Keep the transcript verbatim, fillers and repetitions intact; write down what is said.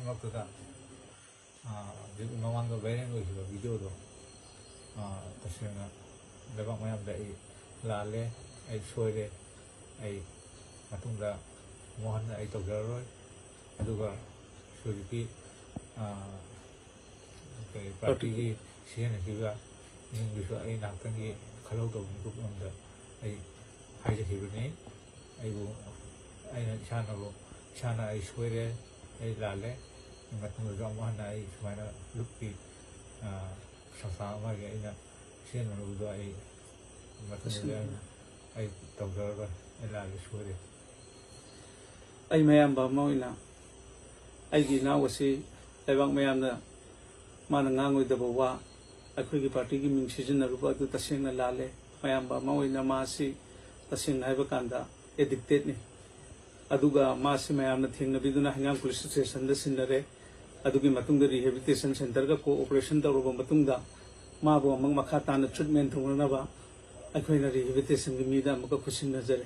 ꯃꯔꯛꯇꯨꯗ, ꯑꯥ, ꯍꯧꯖꯤꯛ ꯃꯃꯥꯡꯗ viral ꯑꯣꯏꯈꯤꯕ video ꯗꯣ, ꯑꯥ, ꯇꯁꯦꯡꯅ ꯂꯩꯕꯥꯛ ꯃꯌꯥꯝꯗ ꯑꯩ ꯂꯥꯜꯂꯦ, ꯑꯩ ꯁꯣꯏꯔꯦ, ꯑꯩ ꯃꯇꯨꯡꯗ ꯑꯃꯨꯛ ꯍꯟꯅ ꯑꯩ ꯇꯧꯖꯔꯔꯣꯏ꯫ ꯑꯗꯨꯒ ꯍꯧꯖꯤꯛꯀꯤ, ꯑꯥ, ꯀꯔꯤ, party ꯒꯤ ꯁꯤꯖꯤꯟꯅꯈꯤꯕ ꯃꯤꯁꯤꯡꯗꯨꯁꯨ ꯑꯩ ꯉꯥꯏꯍꯥꯛꯇꯪꯒꯤ ꯈꯜꯍꯧꯗꯕ ꯃꯤꯀꯨꯞ ꯑꯃꯗ ꯑꯩ ꯍꯥꯏꯖꯈꯤꯕꯅꯤ꯫ ꯑꯩꯕꯨ, ꯑꯩꯅ ꯏꯁꯥꯅꯕꯨ, ꯏꯁꯥꯅ ꯑꯩ ꯁꯣꯏꯔꯦ, ꯑꯩ ꯂꯥꯜꯂꯦ, ꯃꯇꯨꯡꯗꯁꯨ ꯑꯃꯨꯛ ꯍꯟꯅ ꯑꯩ ꯁꯨꯃꯥꯏꯅ ꯂꯨꯞꯀꯤ, ꯑ, ꯁꯪꯁꯊꯥꯟ ꯑꯃꯒꯤ ꯑꯩꯅ ꯁꯤꯖꯤꯟꯅꯔꯨꯕꯗꯣ ꯑꯩ ꯃꯇꯨꯡꯗꯗꯤ ꯑꯩ, ꯑꯩ ꯇꯧꯖꯔꯔꯣꯏ, ꯑꯩ ꯂꯥꯜꯂꯦ, ꯁꯣꯏꯔꯦ꯫ ꯑꯩ ꯃꯌꯥꯝꯕ ꯑꯃ ꯑꯣꯏꯅ ꯑꯩꯒꯤ ꯏꯅꯥꯎ ꯑꯁꯤ ꯂꯩꯕꯥꯛ ꯃꯌꯥꯝꯅ ꯃꯥꯅ ꯉꯥꯡꯂꯣꯏꯗꯕ ꯋꯥ, ꯑꯩꯈꯣꯏꯒꯤ party ꯒꯤ ꯃꯤꯡ ꯁꯤꯖꯤꯟꯅꯔꯨꯕ ꯑꯗꯨ ꯇꯁꯦꯡꯅ ꯂꯥꯜꯂꯦ꯫ ꯃꯌꯥꯝꯕ ꯑꯃ ꯑꯣꯏꯅ ꯃꯥ ꯑꯁꯤ ꯇꯁꯦꯡꯅ ꯍꯥꯏꯕ ꯀꯥꯟꯗ addicted ꯅꯤ꯫ ꯑꯗꯨꯒ ꯃꯥꯁꯤ ꯃꯌꯥꯝꯅ ꯊꯦꯡꯅꯕꯤꯗꯨꯅ ꯍꯩꯉꯥꯡ police station ꯗ ꯁꯤꯟꯅꯔꯦ꯫ ꯑꯗꯨꯒꯤ ꯃꯇꯨꯡꯗ rehabilitation center ꯒ cooperation ꯇꯧꯔꯕ ꯃꯇꯨꯡꯗ ꯃꯥꯕꯨ ꯑꯃꯨꯛ ꯃꯈꯥ ꯇꯥꯅ treatment ꯇꯧꯅꯅꯕ ꯑꯩꯈꯣꯏꯅ rehabilitation ꯒꯤ ꯃꯤꯗ ꯑꯃꯨꯛꯀ ꯈꯨꯠꯁꯤꯟꯅꯖꯔꯦ꯫